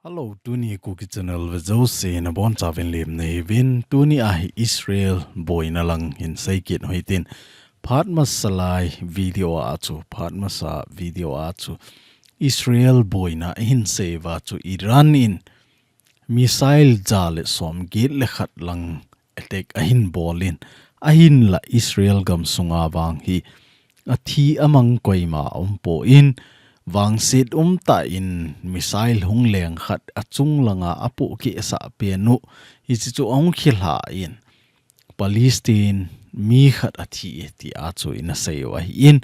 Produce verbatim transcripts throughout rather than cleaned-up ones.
Hello, tuni Kuki Channel ve jouse nabonchauvin lemna hiuvin, tuni a hi Israel boina lang hin seikit u hitin, phat masa lai video a chu, phat masa video a chu Israel boina ahin seiuva chu Iran in missile ja le somget le khat lang attack ahin bol in, ahinla Israel gamsunga vang hi athi amang koima aumpoi, vangset umtah in missile hung leng khat achung langa apohkeh sah pen u, hiche chu ahung khilha in, Palestine mi khat athi e tia chu ana seiu ahin,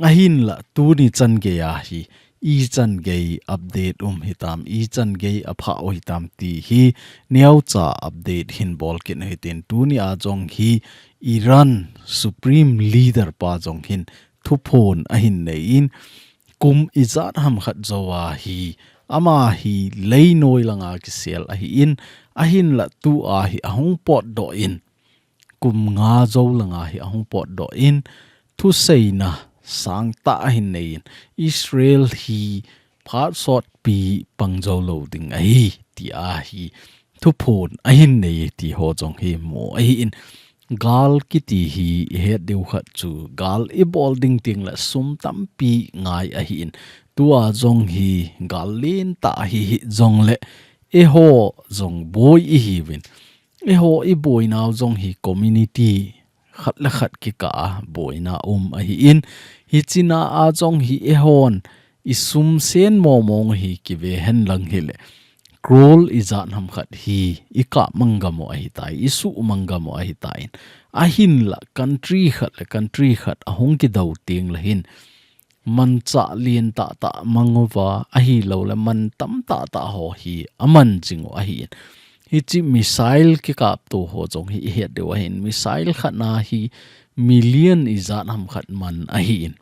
ahinla tuni chan geiya hi ichan gei update um hitam, ichan gei aphah u hitam ti hi neocha update hin bolkit u hitin, tuni a jong hi Iran Supreme Leader pa jong hin thuphon ahin nei in, kum ijat ham khat jouva hi ama hi leinoi langa kisel ahin, ahinla tua hi ahung potdoh in, kum nga jou langa hi ahung potdoh in, thuseina sangtah ahin nei in, Israel hi phat sotpi pang jou lou ding ahi tia hi thuphon ahin nei ti ho jong hi mu ahin, gal kiti hi ihet diu khat chu gal ibol ding tengle sum tampi ngai ahin, tua jong hi gal lentah hi hih jongle eiho jong boi ihiuvin, eiho iboinau jong hi community khat le khat kikah a boina um ahin, hichea jong hi eihon isum sen momong hi kive henlang hile, crore ijat ham khat hi ikap mang gam u ahitai, isuh mang gam u ahitai. Ahinla country khat le country khat ahung kidou tengle hin manchah lentah tah mang uva, ahilouleh man tam tahtah ho hi aman jing u ahin. Hiche missile kikapto ho jong hi ihet diu ahin, missile khatna hi million ijat ham khat man ahin.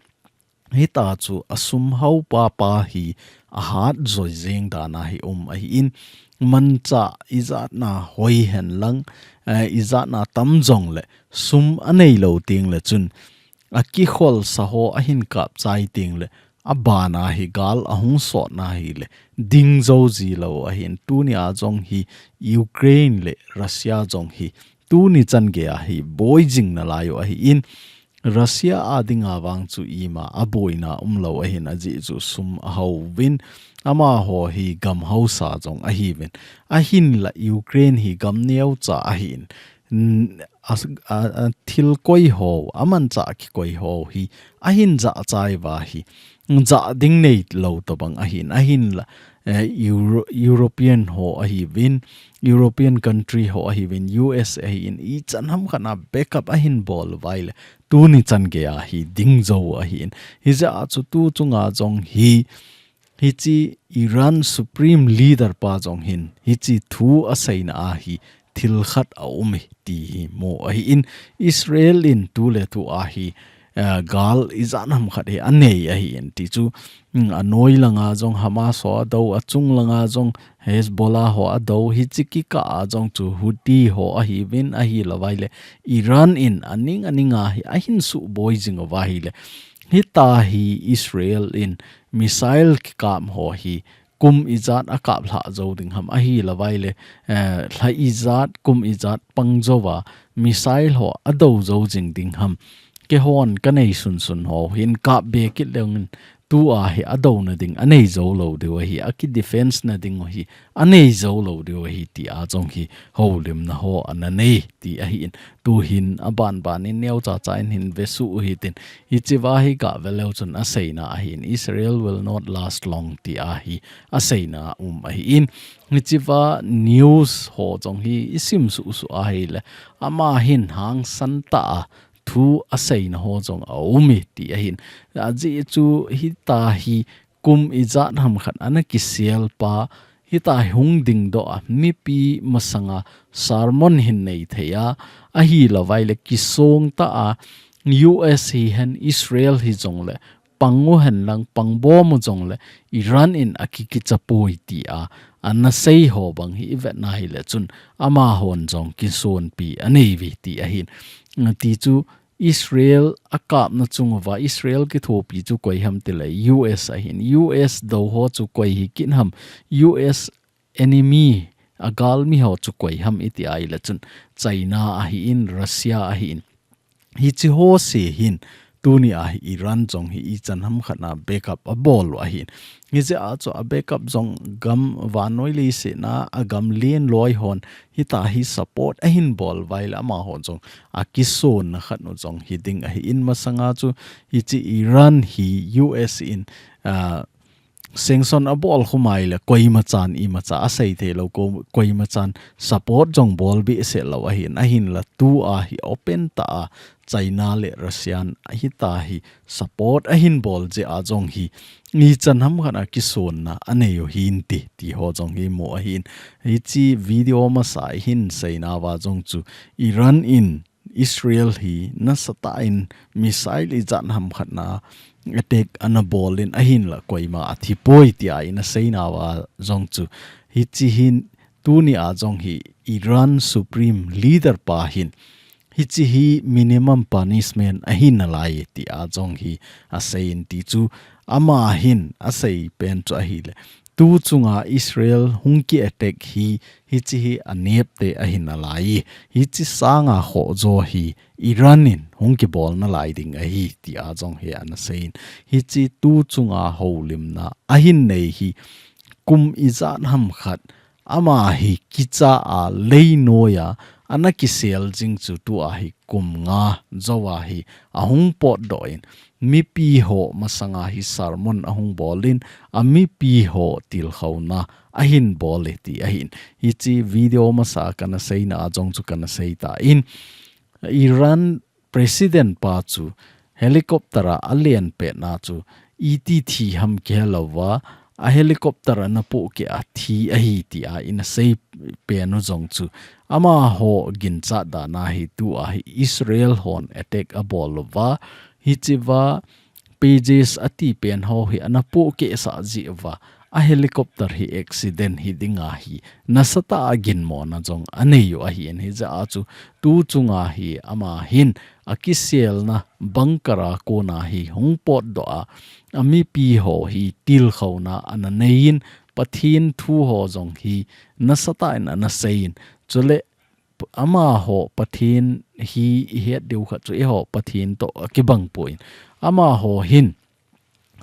Hitia chu asum hao papa hi ahat joi jeng dan a hi um ahin, manchah ijatna hoi henlang, eh, ijatna tam jongle sum anei lou tengle chun, akikholsa ho ahin kap chai tengle, abana hi gal ahung sotna hile ding jou ji lou ahin, tunia jong hi Ukraine le Russia jong hi tuni chan geiya hi boi jing nalai u ahin, Russia a dinga vang chu ima aboina umlou ahin, ajeh chu sum ahao uvin, amaho hi gam haosa jong ahiuvin, ahinla Ukraine hi gam neocha ahin, n-, a, a, a, thil koi ho, amanchah kikoi ho hi ahin jahchai uva hi, jah ding neilou tobang ahin, ahinla, eh, Euro-, European ho ahiuvin, European country ho ahiuvin, U S ahin, ichan ham khat a backup ahin bol uva ahile, tuni chan geiya hi ding jou ahin. Hijeh a chu tu chunga jong hi, hiche Iran Supreme Leader pa jong hin hiche thu aseina a hi thil khat aum e ti hi mu ahin, Israel in tuletu a hi, eh, gal ijat ham khat hi anei ahin ti chu, mm, anoi langa jong Hamas ho adou, achung langa jong Hezbollah ho adou, hiche kikah a jong chu Houthi ho ahiuvin, ahilou vaile Iran in aning aning a hi ahin suboi jing uva ahile, hitia hi Israel in missile kikap ho hi kum ijat akap lhah jou ding ham, ahilou vaile, eh, lha ijat, kum ijat pang jouva missile ho adou jou jing ding ham. Keihon kanei sunsun ho hin kap be kit leng in, tua hi adouna ding anei jou lou diu ahi, aki defense na ding u hi anei jou lou diu ahi tia jong hi houlimna ho ana nei ti ahin, tuhin abanban in neocha cha in hin vesuh u hitin, hichea hi gavel leu chun aseina ahin, Israel will not last long tia hi aseina um ahin, hichea news ho jong hi isim suhsuh ahile, ama hin hangsan tah a thu aseina ho jong aum e ti ahin. Ajeh chu hitia hi kum ijat ham khat ana kisel pa, hitia hi hung dingdoh a, mipi masanga sermon hin nei thei a, ahilou vaile kisong tah a, U S hihen Israel hijongle, pang u henlang, pang bom u jongle, Iran in akikicha poi tia ana sei ho bang hi ivetna hile chun, amahon jong kisonpi anei uve ti ahin. Ti chu Israel akapna chung uva, Israel kithopi chu koi ham tile U S ahin. U S dou ho chu koi hi kit ham. U S enemy, agalmi ho chu koi ham iti ahile chun China ahin, Russia ahin. Hichi ho se hin, tuni a hi Iran jong hi ichan ham khat na backup abol u ahin. Hijeh a chu a backup jong gam vannoi leiset na a gam lenloi hon hita hi support ahin bol uva ahile amaho jong akisonna khat u jong hiding ahin. Masanga chu hichi Iran hi U S in, ah, sanction abol khum ahile koima chan imacha asei thei lou, ko, koima chan support jong bol behseh lou ahin, ahinla tua hi open tah a China le Russian hita hi support ahin bol jeh a jong hi ichan ham khat a kisonna anei u hinte, ti ho jong hi mu ahin. Hichi video masa a hin seina uva jong chu Iran in Israel hi nasatah in missile ijat ham khat na attack ana bol in ahinla koima athi poi tia ina seina uva jong chu hichi hin tuni a jong hi Iran Supreme Leader pa hin hichi hi minimum punishment ahi nalai tia jong hi asei in ti chu ama hin asei pen chu ahile tu chunga Israel hung ki attack hi hichi hi anepte ahi nalai. Hichi sanga khoh jo hi Iran in hung kibol nalai ding ahi tia jong hi ana sei in. Hichi tu chunga houlimna ahin nei hi kum ijat ham khat ama hi kicha a leinoi a ana kisel jing chu tua hi kum nga jou a hi ahung potdoh in mipi ho masanga hi sermon ahung bol in a mipi ho tilkhouna ahin bol e ti ahin. Hichi video masa kana seina a jong chu kana sei ta in Iran President pa chu helicopter a alen petna chu iti thi ham kihe louva a helicopter ana pohkeh a thi ahi tia ina sei pen u jong chu amaho ginchat dan a hi tua hi Israel hon attack abol uva hichi uva pages ati pen ho hi ana pohkeh sah jeh uva a helicopter hi accident hi dinga hi nasatah a ginmona jong anei u ahin hijeh a chu tu chunga hi ama hin akiselna bunker a kona hi hung potdoh a a mipi ho hi tilkhouna ana nei in Pathen thu ho jong hi nasatah in ana sei in chule amaho Pathen hi ihet diu khat chu eiho Pathen toh akibang poi in amaho hin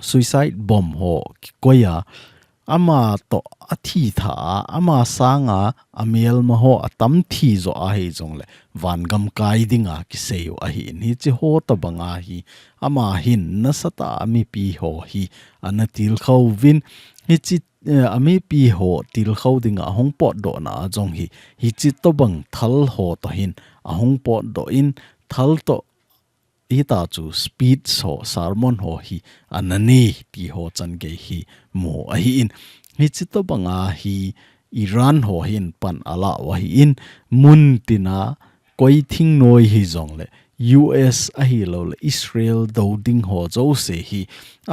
suicide bomb ho kikoi a ama toh athi tha a ama sanga amelma ho atam thi jo ahi jongle vangam kai dinga kisei u ahin hichi ho tobanga hi ama hin nasatah a mipi ho hi ana tilkhou vin hichi eh, a mipi ho tilkhou dinga ahung potdohna a jong hi hichi tobang thal ho toh hin ahung potdoh in thal toh hita chu speech ho sermon ho hi ana nei ti ho chan gei hi mu ahin hichi tobanga hi Iran ho hin pan ala u ahin mun tina koi thingnoi hi jongle U S ahilouleh Israel doding ho jouse hi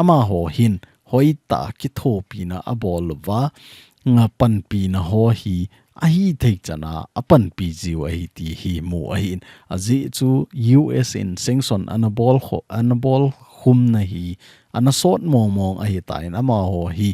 amaho hin hoitah kithopina abol uva nga panpina ho hi ahithei chana apanpi jiu ahi ti hi mu ahin ajeh chu U S in sanction ana bol kho ana bol khumna hi ana sot mong mong ahitan amaho hi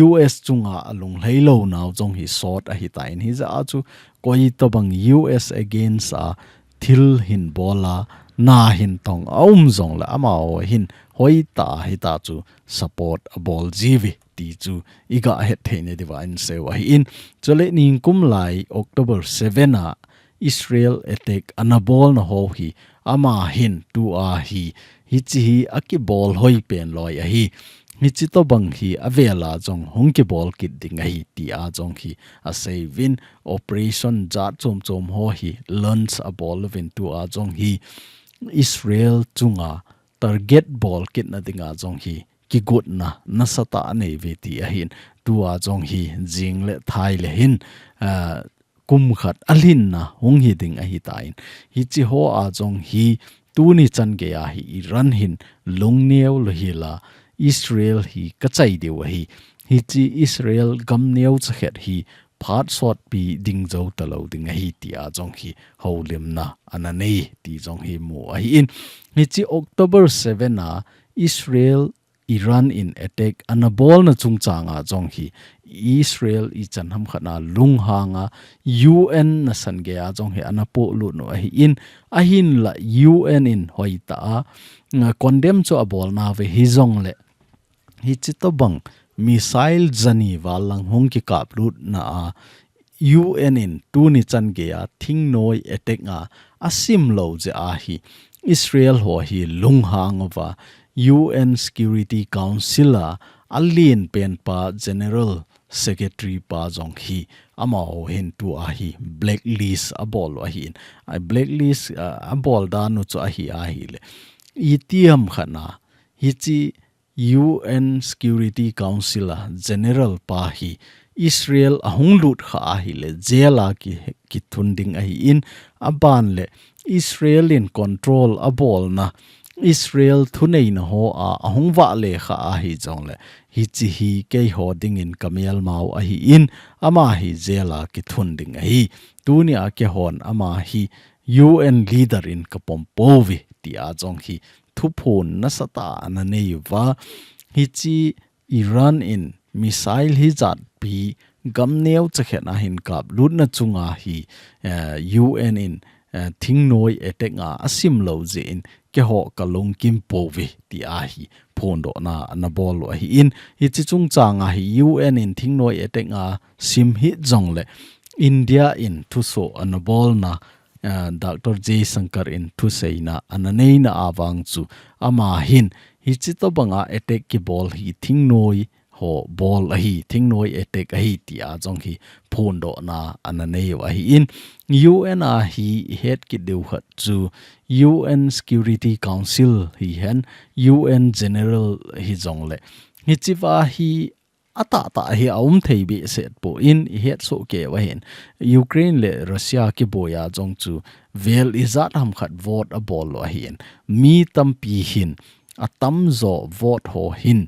U S chunga alunglhai lou nau jong hi sot ahitan hijeh a chu koi tobang U S against a thil hin bol a na hin tong aum jongle amaho hin hoitah hita chu support abol jiuve ti chu iga het theina diuva insei u ahin chule ningkum lai October seven a Israel attack ana bolna ho hi ama hin tua hi hichi hi akibol hoi pen loi ahi hichi tobang hi avela jong hung kibol kit ding ahi tia jong hi asei vin operation jat chom chom ho hi launch abol uvin tua jong hi Israel chunga target bol kitna dinga jong hi kigotna nasatah anei uve ti ahin tua jong hi jing le thai le hin ah, kum khat alhinna hung hi ding ahitan hichi ho a jong hi tuni chan gei a hi Iran hin lungneo louhela Israel hi kachai diu ahi hichi Israel gam neocha khat hi phat sotpi ding jou talou ding ahi tia jong hi houlimna ana nei ti jong hi mu ahin hichi October seven a Israel Iran in attack ana bolna chungchang a jong hi Israel ichan hamkhat na lunghang a U N nasan gei a jong hi ana polut u ahi in, ahinla U N in hoitah a, nga, condemn chu abol nauve, hijongle hichi tobang missile jani val lang hung kikaplut na a U N in tuni chan gei a thingnoi attack a asim lou jeh a hi Israel ho hi lunghang uva U N Security Council a alen pen pa General Secretary pa jong hi amaho hin tua hi blacklist abol u ahi in. A blacklist, a, abol dan u chu ahi ahile, itiham khat na hichi U N Security Council a General pa hi Israel ahung lut kha ahile jail a ki, kithun ding ahi in, aban le Israel in control abolna, Israel thuneina ho a ahung vah le kha ahi jongle, hichi hi keiho dingin kamelmau ahi in, ama hi jail a kithun ding ahi. Tuni a keihon ama hi U N leader in kapom pouve tia jong hi thuphon nasatah a ana nei uva. Hichi Iran in missile hijat pi gam neocha khat na hin kaplutna chunga hi, eh, U N in, eh, thingnoi attack a asim lou jeh in keiho kalungkim pouve tia hi phondohna ana bol u ahi in, hichi chungchang a hi U N in thingnoi attack a sim hih jongle India in thuso ana bolna, eh, Doctor Jaishankar in thuseina ana neina avang chu ama hin hichi tobang a attack kibol hi thingnoi ho bol ahi, thingnoi attack ahi tia jong hi phondohna ana nei u ahi in, U N a hi ihet kit diu khat chu U N Security Council hihen U N General hijongle hichi va hi atahtah hi aum thei behseh poi in ihet soh kei u ahi in, Ukraine le Russia kiboi a jong chu vel ijat ham khat vote abol u ahi in, mi tampi hin atamjo vote ho hin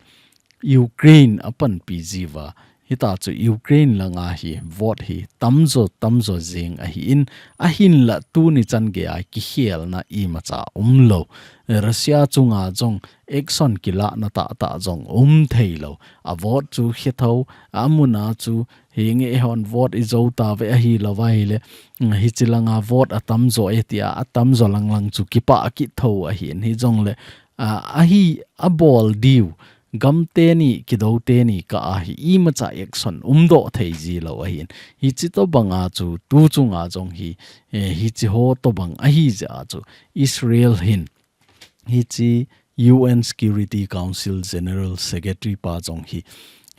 Ukraine apanpi jiuva, hita chu Ukraine langa hi vote hi tamjo, tamjo jing ahi in, ahinla tuni chan gei a kikhelna imacha umlou. Russia chunga jong action kilahna tahtah jong um theilou. A vote chu khe tho, amun a chu hinge eihon vote ijo tauve ahilou va ahile, mm, hichi langa vote atamjo e tia, atamjo lang lang chu kipah kit tho ahi in, hijongle, a, ahi abol diu, gam teni, kidou teni kah a hi imacha action umdoh thei jilou ahi in. Hichi tobang a chu tu chunga jong hi, eh, hichi ho tobang ahi jeh a chu Israel hin hichi U N Security Council General Secretary pa jong hi,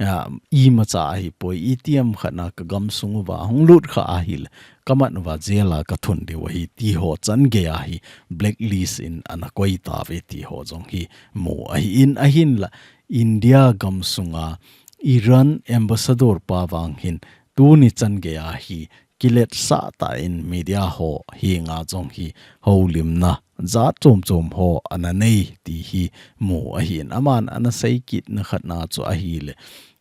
ah, imacha ahipoi, itiham khat na kagam sung uva hung lut kha ahile kamat uva jail a kathun diu ahi ti ho chan gei a hi blacklist in ana koi tauve ti ho jong hi mu ahi in, ahinla India gam sunga Iran ambassador pa vang hin tuni chan gei a hi kiletsah tah in media ho henga jong hi houlimna jat chom chom ho ana nei ti hi mu ahi in, aman ana sei kitna khat na chu ahile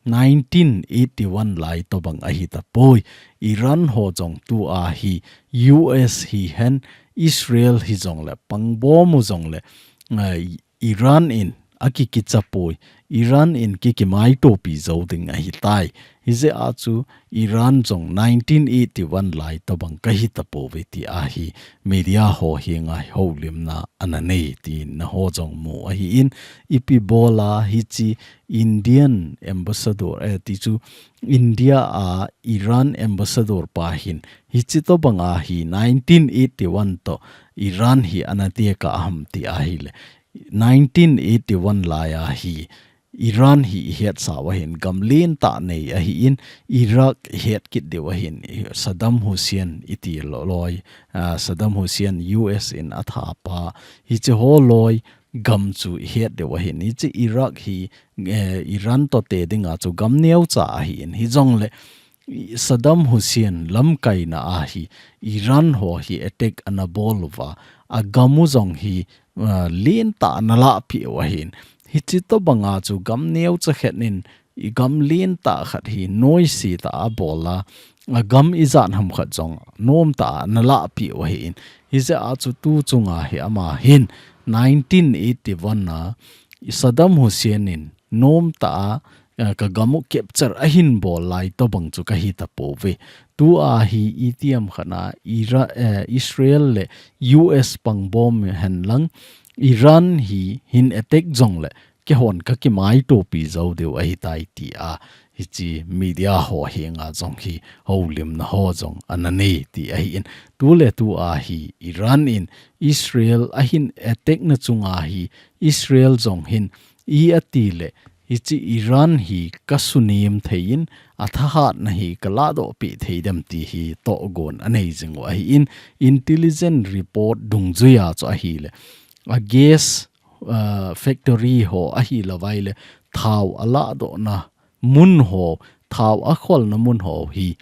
nineteen eighty-one lai tobang ahi tapoi. Iran ho jong tua hi U S hihen Israel hijongle pangbom u jongle, eh, Iran in akikicha poi, Iran in kikimaitopi jou ding ahitai. Hijeh a chu Iran jong nineteen eighty-one lai tobang kahi tapouve ti ahi media ho henga houlimna ana nei tina ho jong mu ahi in, ipi bola hichi Indian ambassador, eh, ti chu India a Iran ambassador pa hin hichi tobang a hi nineteen eighty-one to Iran hi ana tekah ham ti ahile, nineteen eighty-one lai a hi Iran hi ihet sau ahin gam lentah nei ahi in, Iraq ihet kit diu ahin, Saddam Hussein iti lo-, loi, ah, Saddam Hussein U S in athapa, hichi ho loi gam chu ihet diu ahin, hichi Iraq hi, eh, Iran to te dinga chu gam neocha ahi in, hijongle Saddam Hussein lamkaina a hi Iran ho hi attack ana bol uva, agam u jong hi, ah, lentah ana lahpeh u ahin. Hichi tobang a chu gam neocha khat in, igam lentah khat hi noise tah a abol a, agam ijat ham khat jong nomtah a ana lahpeh u ahin. Hijeh a chu tu chunga hi ama hin nineteen eighty-one a Saddam Hussein in nomtah a, eh, ka gam u capture ahin bol lai tobang chu kahi tapouve. Tua hi itiham khat a Ira-, eh, Israel le U S pangbom hen lang, Iran hi hin attack jongle keihon kakimaitopi jou diu ahitai tia hiche media ho henga jong hi houlimna ho jong ana nei ti ahin. Tuletua hi Iran in Israel ahin attack na chunga hi Israel jong hin i ati le hiche Iran hi kasunem thei in, athahatna hi kaladoh peh thei dem ti hi tohgon anei jing u ahin, intelligence report dungjuia chu ahile, a gas, uh, factory ho ahilouvaile, thao aladohna mun ho, thao akholna mun ho hi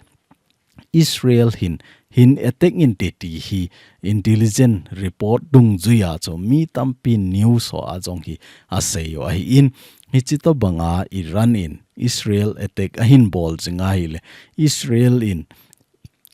Israel hin, hin attack inte ti hi intelligence report dungjuia chu mi tampi news ho a jong hi asei u ahin, hiche tobanga Iran in Israel attack ahin bol jing ahile, Israel in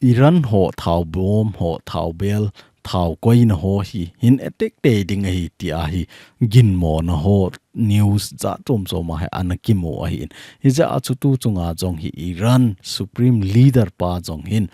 Iran ho thao bom ho, thao bel, thao koina ho hi hin attack te ding ahi tia hi ginmona ho news jat chom chom a hi ana kimu ahin. Hijeh a chu tu chunga jong hi Iran Supreme Leader pa jong hin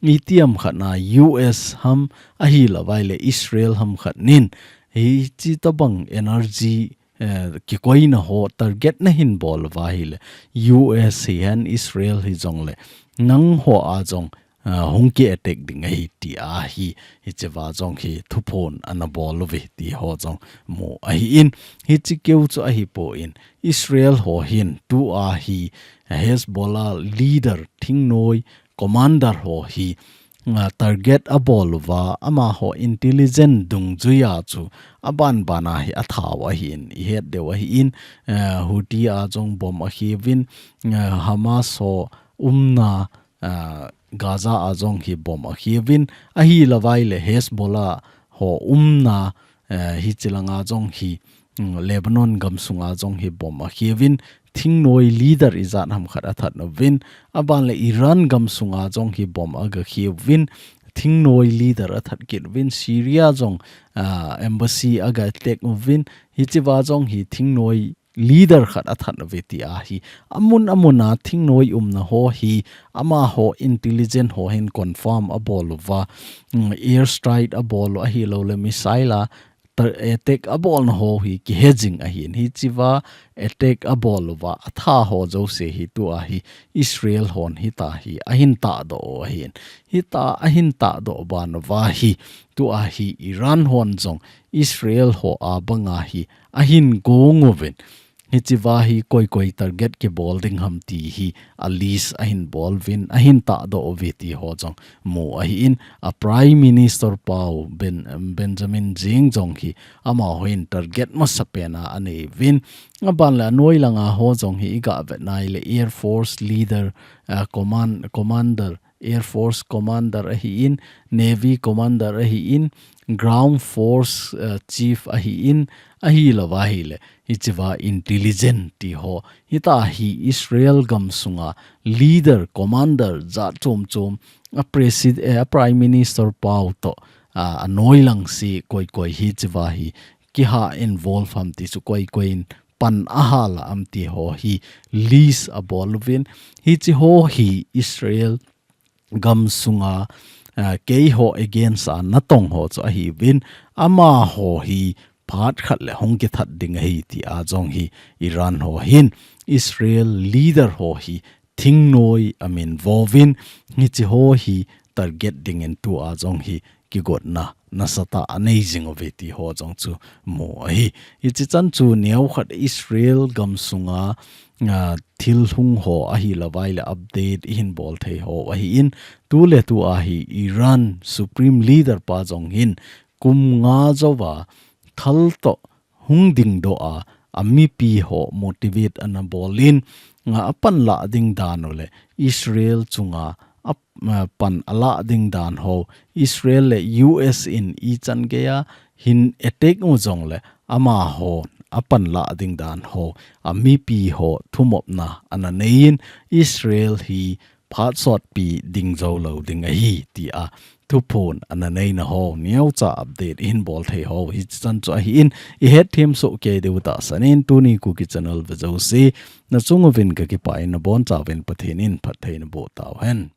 itiham khat a U S ham ahilouvaile Israel ham khat nin hiche tobang energy, eh, kikoina ho target nahin bol uva ahile U S hihen Israel hijongle nangho a jong, ah, hung ki attack ding ahi tia hi, hichea jong hi thuphon ana bol uve ti ho jong mu ahin, hiche keu chu ahipon Israel ho hin tua hi Hezbollah leader thingnoi commander ho hi, ah, target abol uva, amaho intelligence dungjuia chu abanbana hi athau ahin, ihet diu ahin, ah, Houthi a jong bom akhiuvin, ah, Hamas ho umna, ah, Gaza a jong hi bom akhiuvin, ahilouvaile Hezbollah ho umna, ah, hiche langa jong hi, mm, Lebanon gamsunga jong hi bom akhiuvin, thingnoi leader ijat ham khat athat uvin, abanle Iran gamsunga jong hi bom aga khiuvin, thingnoi leader athat kit uvin, Syria jong, ah, embassy aga attack uvin, hichea jong hi thingnoi leader khat athat uve tia hi. Amun amun a thingnoi umna ho hi, amaho intelligence ho hin confirm abol uva, mm, air strike abol u ahiloule missile a, ta-, attack abolna ho hi kihe jing ahin, hichea attack abol uva atha ho jouse hi tua hi Israel hon hitia hi ahin tahdoh u ahin. Hitia ahin tahdoh ban uva hi tua hi Iran hon jong Israel ho a banga hi ahin gong uvin. Hichea hi koi koi target kibol ding ham ti hi a list ahin bol uvin, ahin tahdoh uve ti ho jong mu ahin, a Prime Minister pau Ben-, Benjamin jeng jong hi amaho hin target masapen a anei uvin, abanle anoi langa ho jong hi iga vet nai le Air Force leader, ah, command-, commander, Air Force commander ahin, Navy commander ahin, Ground Force, eh, chief ahin, ahilouva ahile hichea intelligence ti ho, hitia hi Israel gamsunga leader, commander jat chom chom, a presid-, eh, a Prime Minister pau toh, ah, anoi lang se koi koi hichea hi kiha involve ham ti chu koi koi in pan ahal a um ti ho hi list abol uvin, hiche ho hi Israel gamsunga, ah, keiho against a natong ho chu ahiuvin, amaho hi phat khat le hung kithat ding ahi tia jong hi Iran ho hin Israel leader ho hi thingnoi amin vo uvin, hiche ho hi target dingin tua jong hi kigotna nasatah anei jing uve ti ho jong chu mu ahi. Hiche chan chu neokhat Israel gamsunga, ah, thil hung ho ahilouvaile update ihin bol thei ho ahin, tuletua hi Iran Supreme Leader pa jong hin kum nga jouva thal toh hung dingdoh a, a mipi ho motivate ana bol in, nga apanlah ding dan u le Israel chunga a, a pan alah ding dan ho, Israel le U S in ichan geiya hin attack u jongle amaho apanlah ding dan ho, a mipi ho thumopna ana nei in, Israel hi phat sotpi ding jou lou ding ahi tia thuphon ana neina ho, neocha update ihin bol thei ho, hichan chu ahin, ihet them soh kei diu tahsan in, tuni Kuki channel vejouse, nachung uvin kakipah in nabonchauvin Pathen in phatthei naboh tauhen.